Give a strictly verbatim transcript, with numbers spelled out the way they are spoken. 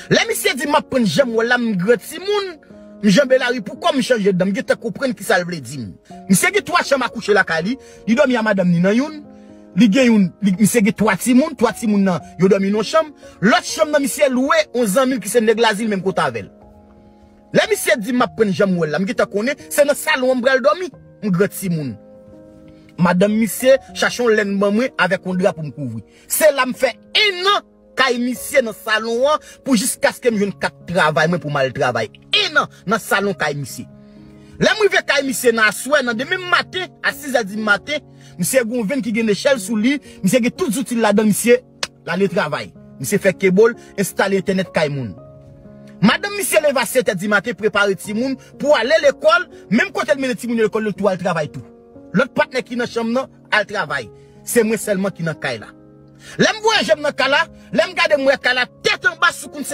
Lè misye di m ap pran janm wè l la, m gran timoun, m janbe lari pou kò m, chanje dan, m gentan konprann kisa l vle di m. Misye gen twa chanm a kouche lakay li, li dòmi a madanm ni nan youn, li gen youn, li, misye gen twa timoun, twa timoun nan, yo dòmi nan yon chanm, lòt chanm nan misye lwe yon zanmi l ki se nèg Lazil menm kote avè l. Lè misye di m ap pran janm wè l la, m gentan konnen se nan salon an m pral dòmi, m gran timoun. Madanm misye chache yon lenn ban mwen avèk yon dra pou m kouvri. Se la m fè en an kay misye nan salon an pou jiskaske m jwenn kat travay mwen pou m al travay. En an nan salon kay misye. Lè m rive kay misye nan aswè, nan demen maten, a sizè di maten, misye gen yon venn ki gen nechèl sou li, misye gen tout zouti l ladan l, misye l ale travay. Misye fè kebol, enstale entènèt kay moun. Madanm misye leve a sèt è di maten, prepare timoun pou ale lekòl, menm kote l mennen timoun yo lekòl, li tou al travay tou. Lòt patnè ki nan chanm nan al travay. Se mwen sèlman ki nan kay la. Lè m voye je m nan kay la, lè m gade m wè kay la tèt anba sou kounn